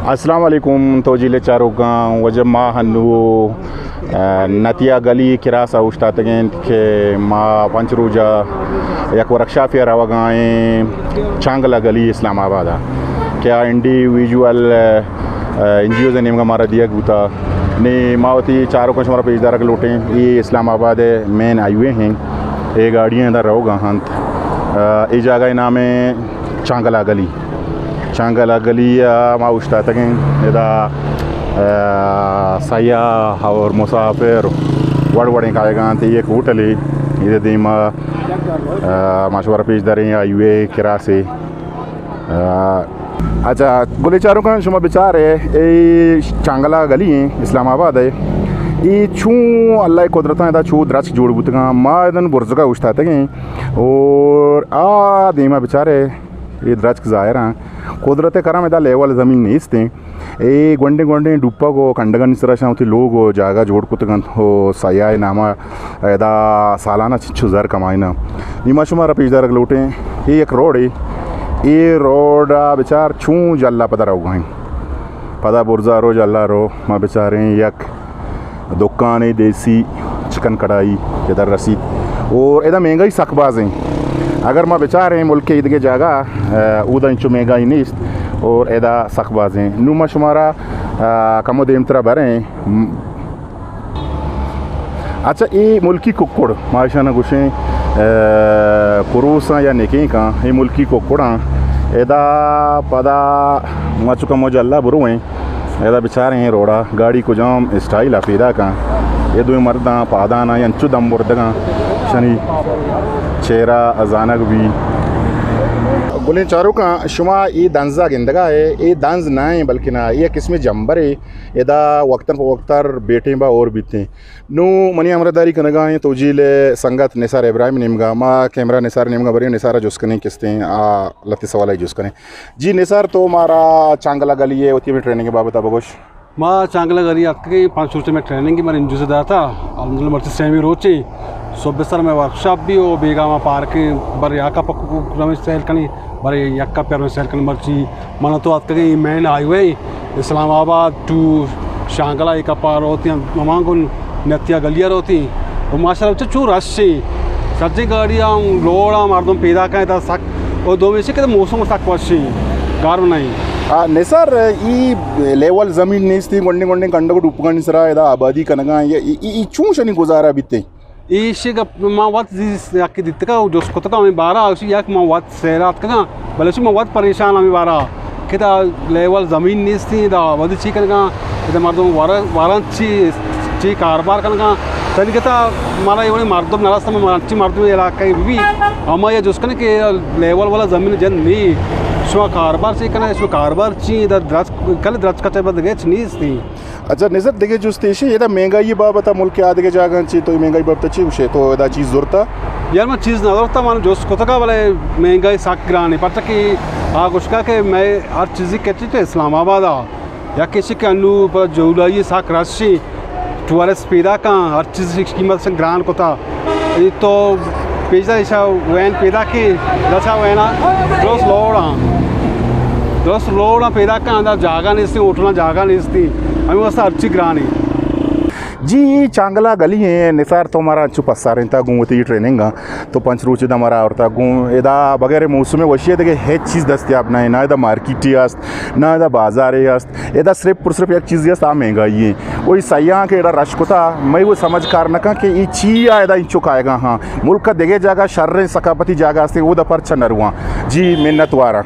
السلام علیکم، توجیل چاروکاں، واجہ ما ہنو، آ، نتیا گلی کراس ءَ اوشتاتگ ایں کہ ما پنچ روچ ءَ یک ورکشاپے ءَ روگ ءَ ایں چانگلہ گلی اسلام آباد ءَ کہ آ انڈیویجول، آ، این جی اوز ءِ نیمگ ءَ مارا دیگ بوتا۔ نی ما وتی چاروکاں شمارا پیش دارگ لوٹیں، اے اسلام آباد ءِ مین ہائی وے ایں، اے گاڑیاں ادا روگ ءَ انت۔ آ، اے جاگہ ءِ نام ایں چانگلہ گلی۔ چانگلہ گلی ءَ ما اوشتاتگ ایں۔ ادا، آ، سیاح اور مسافر وڑ وڑیں کایگ ءَ انت۔ اے یک ہوٹلے، اے دیما، آ، ما شمارا پیش داریں ہائی وے کراسے۔ آ، اچھا، گلیں چاروکاں شما بچارے، اے چانگلہ گلی ایں اسلام آباد ءِ۔ اے چوں اللہ ءِ قدرتاں ادا چو درچک جوڑ بوتگاں۔ ما ادن برزگا اوشتاتگ ایں اور آ دیما بچارے، اے درچک ظاہر ایں۔ قدرت ءِ کرم، ادا لیول زمین نیست ایں۔ اے گونڈیں گونڈیں ڈوپگ و کنڈگانی سرا شاں وتی لوگ و جاگہ جوڑ کتگ انت و سیاہ ءِ نام ءَ ادا سالانہ چنچو زر کمائیناں۔ نی ما شمارا پیش دارگ لوٹیں، اے یک روڈے، اے روڈ ءَ بچار چوں جہلا پدا روگ ءَ ایں۔ پدا برزا رو، جہلا رو، ما بچاریں یک دکانے دیسی چکن کڑائی کہ در رسیت۔ اور ادا مہنگائی سک باز ایں۔ اگر ما بچاریں ملک ءِ ایدگہ جاگہ، آ، اودا انچو مہنگائی نیست اور ادا سک باز ایں۔ نوں ما شمارا، آ، کمو دیمترا بریں۔ م-، اچھا، اے ملکی ککڑ، ما اشانا گوشیں، آ، کروساں یا نکینکاں، اے ملکی ککڑاں۔ ادا پدا ما چو کمو جہلا برویں۔ ادا بچاریں روڈا گاڑی کجام اسٹائل ءَ پیداک ایں۔ اے دوئیں مرداں پاداناں انچو دم بردگاں، شنی چہرہ زانگ بی۔ گلیں چاروکاں، شما اے دنزا گندگا ئے، اے دنز نہ ایں بلکہ نہ، اے یک قسمے جمبرے، ادا وقتاً فوقتاً بے ٹیما ہور بیتیں۔ نوں منی ہمراہداری کنگا ایں توجیل سنگت نثار ابراہیم نیمگا۔ ما کیمرہ نثار نیمگا بریں، نثار ءَ جست کنیں کستیں آ لتے سوال ءَ جست کنیں۔ جی نثار، تو مارا چانگلہ گلی ءِ وتی ہمے ٹریننگ ءِ بابت ءَ بگوش۔ ما چانگلہ گلی اتکگیں، پنچ روچ ءِ مئے ٹریننگ، مارا انجوز داتا، الحمدللہ مرچی سیمی روچے۔ صبح سر مئے ورکشاپ بی و بیگاہ ما پارکیں، بر یکا پک رمش سیل کنیں، بر یکا پر رمش سیل کنیں۔ مرچی من تو اتکگیں اے مین ہائی وے اسلام آباد ٹو شانگلہ، اے کپا روتیں، ہمان گوں نتیا گلی ءَ روتیں۔ و ماشاءاللہ چو، چو رش ایں، سجیں گاڑی ہم لوڑ ہم مردم پیداک ایں، ادا سک، و دومی چی کہ موسم سک وش ایں، گرم نہ ایں۔ آ، نثار، ای لیول زمین نیستی، گونڈیں گونڈیں کنڈگ و ڈوپگانی سرا ادا آبادی کنگا ایں، یا ای، ای، ای چون شنی گزارہ بیتے؟ ایشی گپ ما وت زی یکی دیتگا و جست کتگا ہمے بارا، ایشی یک ما وت سیل اتکگاں، بلے ایشی ما وت پریشان ہمے بارا کہ ادا لیول زمین نیستی، ادا وتی چی کنگا، ادا مردم ور-، ورن چی، چی کاربار کنگا، تنی کتا مارا اے وڑیں مردم نرستا، ما انچی مردم علاقہ بی، ہما یا جست کنیں کہ لیول والا زمین جند نی، شما کاربار چی کنگا، شما کاربار چی، ادا درچ-، کل درچکا چہ بعد ہچ نیستی۔ اچھا نثار، دگہ جستے ایشی، ادا مہنگائی بابت ءَ ملک ءِ آدگہ جاگہاں چی تو مہنگائی بابت ءَ چی گوشے؟ تو ادا چیز زرتا؟ یار من چیز نہ زرتا، من جست کتگا، بلے مہنگائی سک گران ایں، پرچا کہ آ گوشگا کہ مئے ہر چیزی کٹی تے اسلام آباد ءَ۔ یک ایشی کہ انو پہ جولائی سک رش ایں، ٹورسٹ پیداک ایں، ہر چیز قیمت گران کتا۔ اے تو پیش دار ایشا وین پیداک ایں، دچا وینا درست لوڑ ایں۔ درست لوڑ ایں پیداک ایں، اندر جاگہ نیستی، ہوٹلاں جاگہ نیستی۔ ہمے واسطہ ہرچی گران ایں۔ جی، اے چانگلہ گلی ایں، نثار تو مارا انچو پسارینتا گوں وتی ٹریننگ ءَ۔ تو پنچ روچ ادا مارا آورتا گوں ادا بغیر موسم وشی ءَ دگہ ہچ چیز دستیاب نہ ایں، نہ ادا مارکیٹے است، نہ ادا بازارے است۔ ادا صرف پر صرف یک چیزے است، آ مہنگائی ایں۔ وہی سیاحاں کہ ادا رش کتا، مئے وہ سمجھ کار نہ کن کہ اے چی آ ادا انچو کائیگا ہاں۔ ملک ءِ دگہ جاگہ شریں ثقافتی جاگہ ہستیں، اودا پرچا نہ رواں؟ جی، منت واراں۔